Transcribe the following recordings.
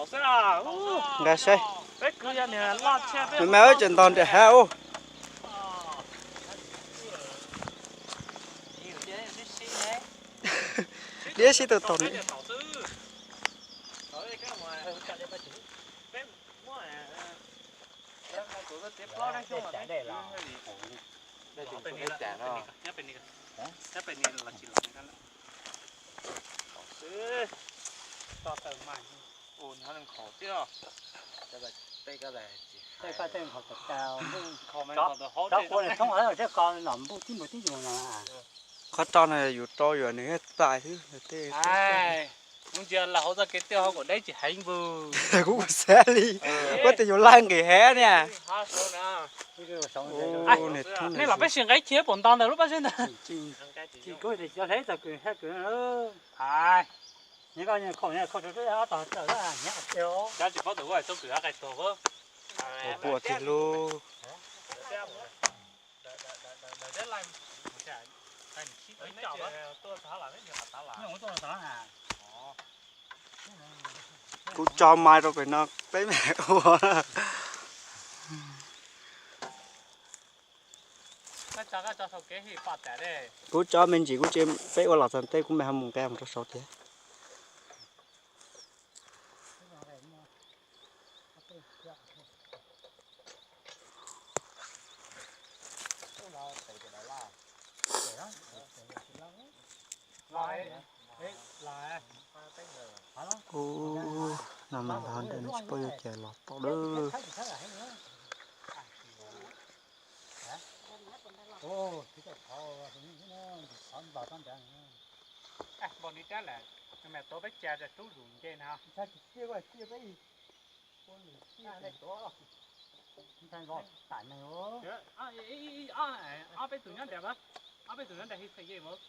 Nqa saib. Nws mas wb tseem ntog nram hav ub. Diab sib tau tog ni. Qhov rau no yus rau yuav nws txais xwb tej. Kuv ntsia lawv hauv txoj kev twb hauv kom deb tsis heev npug. Kuv xav li, kuv tias yus laij nqis hev niam. Nej los peb sim nqaib chim pom nto ntawm lub pob zeb ntawd. Cov tsis paub tus ua txoj kwm qais tuag. Ua pua tiag lauj. Kuv tso mais rau pem no peb me ua. Kuv tso me ntsis kuv tsis peb ua los txog tej kuv me ho mus nqa mus rau saud thiab. Ub, no mas nrog ntawm nws tsis paub yuav cas los tau lawm. Npog li rab lawm, mas tuav peb cas rau tub zus nce na. Ob peb tus nyob nram, ob peb tus nyob nram hi phem ye mas.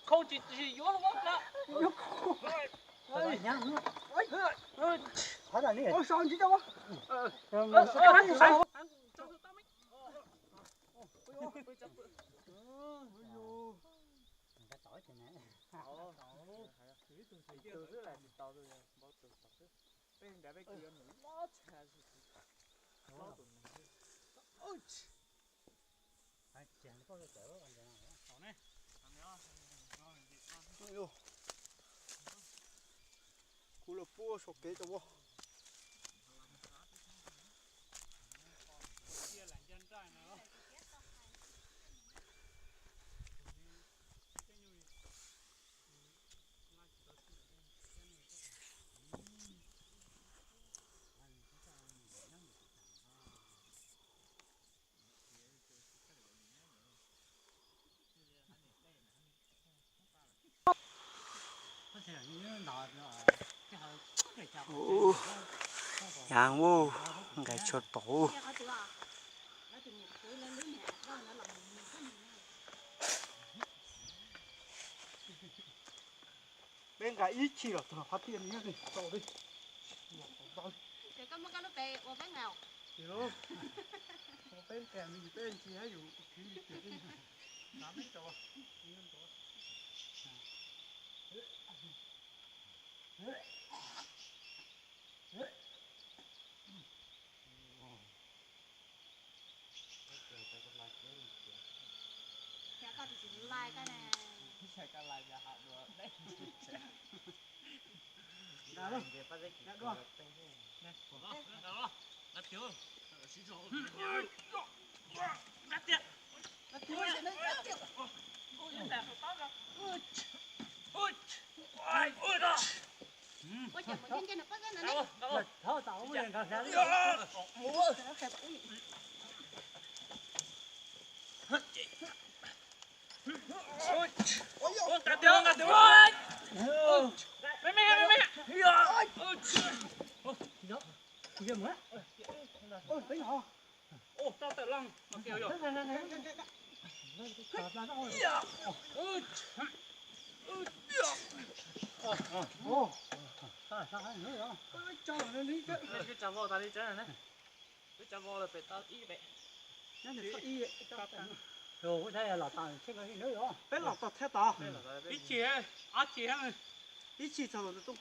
Khau tsis tsis yuav lub na. Kuv los puag saum kev rau voj. Ub, yaav ub, nqaij tshua tau. Peb nqa ib chim los txog qhov tiaj no tau li. Ces koj muab koj lub pem ua peb nqa. Ces peb nqa me ntsis peb ntsis hab yus khwv ntsis pem peb nqa me ntsis. Wb tsav vau tas li tsev na. Wb tsav vau lawm pem tau ib pem. Peb los tau thiab tod. Ib chim, ob chim, ib chim txog los ntawm Tooj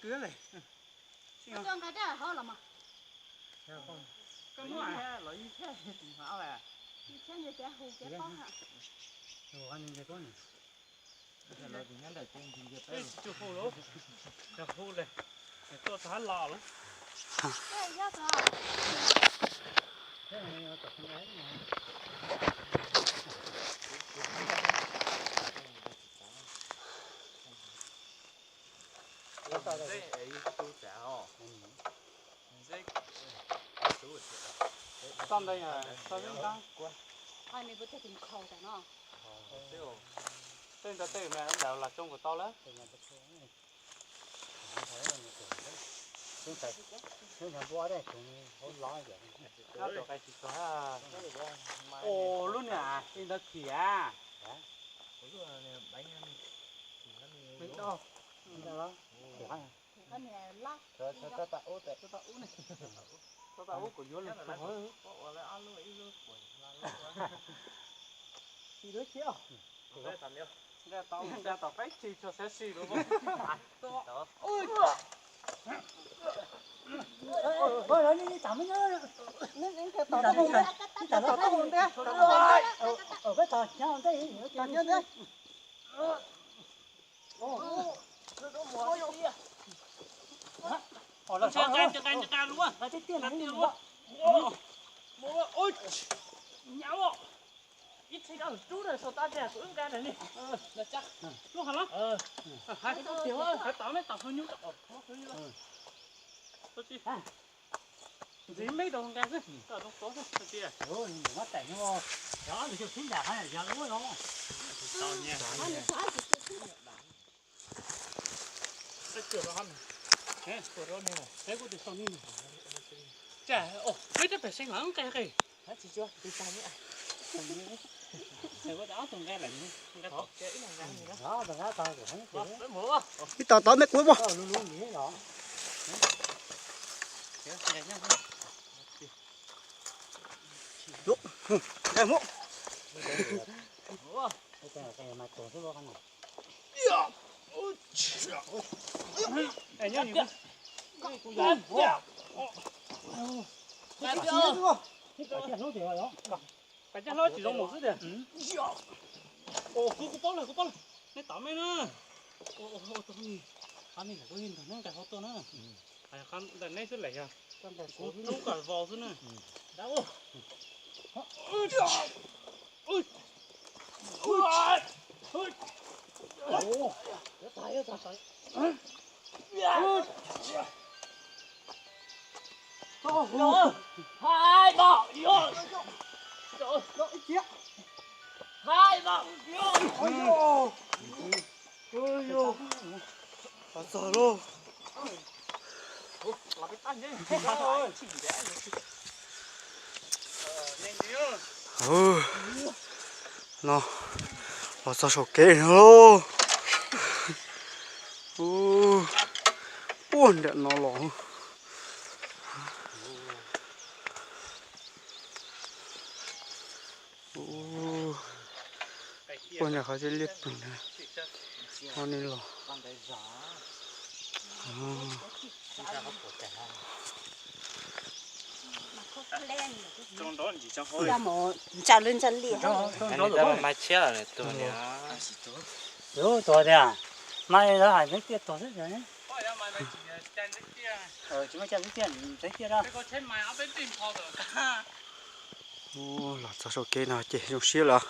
Kwv lawm. Koj muab los ib thiab tus hmav lawm. Ib thiab nws tias hu kiag pob ha. Hu lawm, hu lawm, tuaj txog hab los lawm. Toj ntawd yog toj zeb ntab. Tej ntawd tej me ntawd los tsoo kuv tau lawm. Ub, lub niag li ntawd khiav. Tau tau ub kuv yuav los. Tsis lub cia. Nqa tau, nqa tau peb tsis tshua xav si lawm. Ib txhia rub rau sau tab tseeg kuv wb nqa rau nej. Lub hov los. Hais tau nej tau hau nyuj. Ntxiv meb rau nqa xwb, koj zoo tod xwb tias. Peb cov pem seev los nqa qe. Ib tog tod me kuv mas. Pab caj hlab tsis zoo mus xwb tiag. Kuv, kuv paub lawm, kuv paub lawm. Nej tom mej na. Qhov me ntawd kuj yeej nrog neb nqa hauv tuaj na. Ntawm neb xwb lawm yog kuv rub kom vau xwb na. Hai bao nhiêu? Hai bao nhiêu? Ôi dồi. Ôi dồi. Txog lauj. Los peb tag ntsej. Ub, no los txog saum kev no lauj. Ub, puag nram no los. Ub, puag nram qhov zeb liab ploog na, ho nej los. Ntsa lwj ntsa liaj. Mas tshiab lawm tus niam. Tuag tiag, mas lawv hais ntev tiaj tuag xwb. Tsis muaj caj ntev tiaj, ntev tiaj da. Ub, los txog saum kev no ces zoo siab lawm.